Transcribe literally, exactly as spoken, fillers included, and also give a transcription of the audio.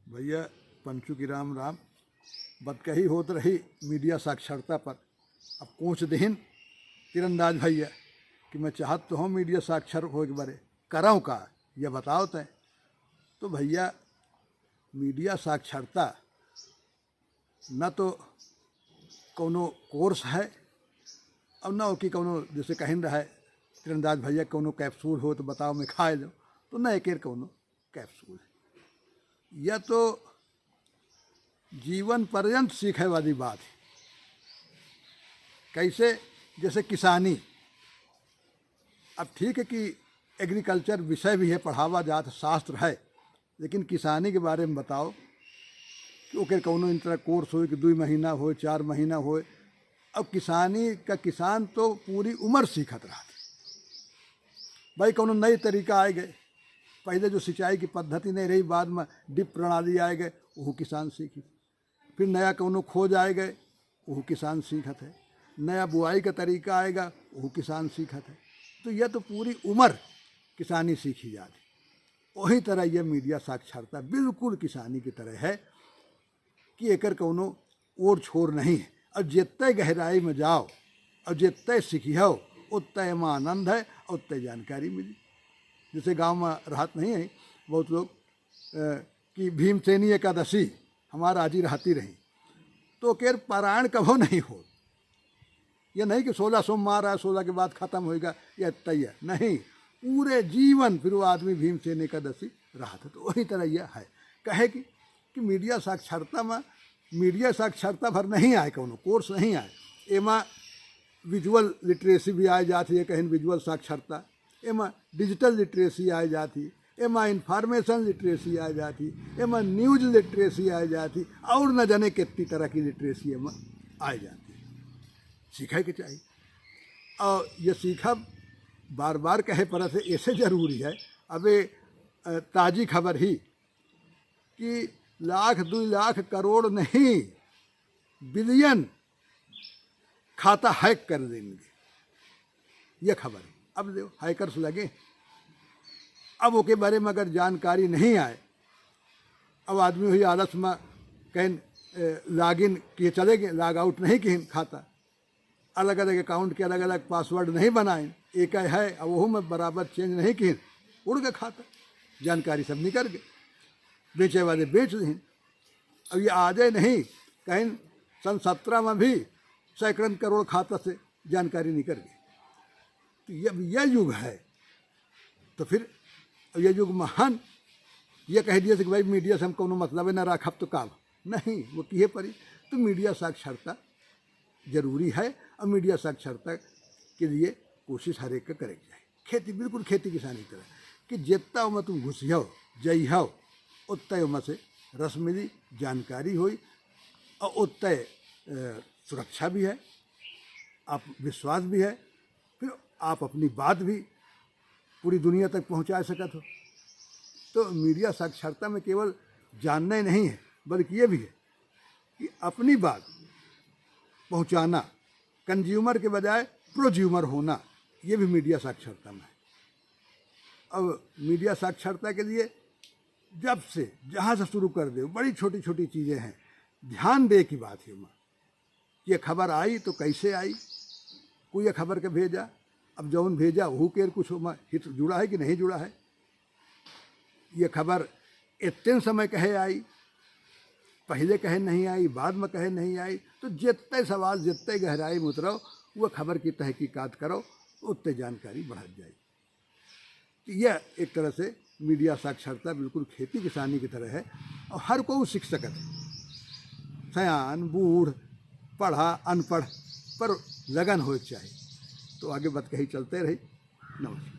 भइया, पंचू की राम राम। बतकही होत रही मीडिया साक्षरता पर। अब कोंच देहिन तीरंदाज भइया कि मैं चाहत तो हूँ मीडिया साक्षर होए के बारे, करौं का, या बताओ तैं। तो भइया, मीडिया साक्षरता न तो कौनो कोर्स है, और न ओकी कौनो, जैसे कहिन रहा है तीरंदाज भइया, कौनो कैप्सूल हो तो बताओ, मैं खाए लो, तो न एकर कौनो कैप्सूल है। यह तो जीवन पर्यंत सीखे वाली बात है। कैसे? जैसे किसानी। अब ठीक है कि एग्रीकल्चर विषय भी है, पढ़ावा जात, शास्त्र है, लेकिन किसानी के बारे में बताओ कि ओकर कौनो इन तरह कोर्स होए कि दुई महीना होए, चार महीना होए। अब किसानी का किसान तो पूरी उम्र सीखत रहत। भाई, कौनो नई तरीका आए गए, पहले जो सिंचाई की पद्धति नहीं रही, बाद में ड्रिप प्रणाली आए गए, वो किसान सीखी। फिर नया कौनो खोज आए गए, वो किसान सीखत है। नया बुआई का तरीका आएगा, वो किसान सीखत है। तो यह तो पूरी उम्र किसानी सीखी जाती। वही तरह यह मीडिया साक्षरता बिल्कुल किसानी की तरह है कि एकर कौनो ओर छोर नहीं है। और जितने गहराई में जाओ और जितने सीखियो, उतने में आनंद है और उतने जानकारी मिली। जैसे गांव में रहत नहीं है बहुत लोग, अ, कि भीमसेनी एकादशी हमार आजी रहती रही, तो केर पारायण कभो नहीं हो। ये नहीं कि सोलह सोमवार आए, सोलह के बाद खत्म होएगा, ये तय है। नहीं, पूरे जीवन फिर वो आदमी भीमसेन एकादशी रहत है। तो वही तरह यह है, कहे कि, कि मीडिया साक्षरता में, मीडिया साक्षरता भर नहीं आए, कौनो कोर्स नहीं आए। एमा विजुअल लिटरेसी भी आए जात है, ये कहें विजुअल साक्षरता, एमा डिजिटल लिटरेसी आए जात है, एमा इंफॉर्मेशन लिटरेसी आए जात है, एमा न्यूज लिटरेसी आए जात है, और न जाने कितनी तरह की लिटरेसी एमा आए जात है। सीखे के चाहिए। और ये सीखब बार बार कहे पड़त है, ऐसे जरूरी है। अबे, अ, ताजी खबर ही कि लाख, दुई लाख, करोड़ नहीं, बिलियन खाता हैक कर देंगे। ये खबर है। अब देखो, हैकर्स लगे, अब ओके बारे में अगर जानकारी नहीं आए, अब आदमी हुई आलस में कहीं, ए, लॉग इन किए चले गए, लॉग आउट नहीं किए खाता, अलग अलग अकाउंट के अलग अलग पासवर्ड नहीं बनाए, एक है, अब वहू में बराबर चेंज नहीं किए, उड़ गए खाता, जानकारी सब निकल गए, बेचे वाले बेच दें। अब ये आजे नहीं, कहीं सन सत्रह में भी सैकड़न करोड़ खाता से जानकारी निकल गई। तो ये, अब यह युग है, तो फिर अब यह युग महान, ये कह दिए कि भाई मीडिया से हम कौनो मतलब है ना राखब तो का नहीं, वो किहे परी। तो मीडिया साक्षरता जरूरी है और मीडिया साक्षरता के लिए कोशिश हर एक का करे के चाही। खेती, बिल्कुल खेती किसानी की तरह कि जितना ओमा तुम घुसियो, जइहो, उतना ओमा से रस मिली, जानकारी होई और उतना, अ, सुरक्षा भी है, आप विश्वास भी है, फिर आप अपनी बात भी पूरी दुनिया तक पहुँचा सकत हो। तो मीडिया साक्षरता में केवल जानना ही नहीं है, बल्कि ये भी है कि अपनी बात पहुँचाना, कंज्यूमर के बजाय प्रोज्यूमर होना, ये भी मीडिया साक्षरता में है। अब मीडिया साक्षरता के लिए जब से, जहाँ से शुरू कर दे, बड़ी छोटी छोटी चीज़ें हैं, ध्यान दे की बात है। कि ये खबर आई तो कैसे आई, कोई ये खबर के भेजा, अब जौन भेजा वहू केर कुछ ओमा हित जुड़ा है कि नहीं जुड़ा है, ये खबर इतने समय कहे आई, पहले कहे नहीं आई, बाद में कहे नहीं आई, तो जितने सवाल, जितने गहराई में उतरो, वो खबर की तहकीकात करो, उतने जानकारी बढ़त जाई। तो यह एक तरह से मीडिया साक्षरता बिल्कुल खेती किसानी की तरह है और हर कोई सीख सकत है, सयान, बूढ़, पढ़ा, अनपढ़, पर लगन होए के चाही। तो आगे बतकही चलते रही। नमस्कार।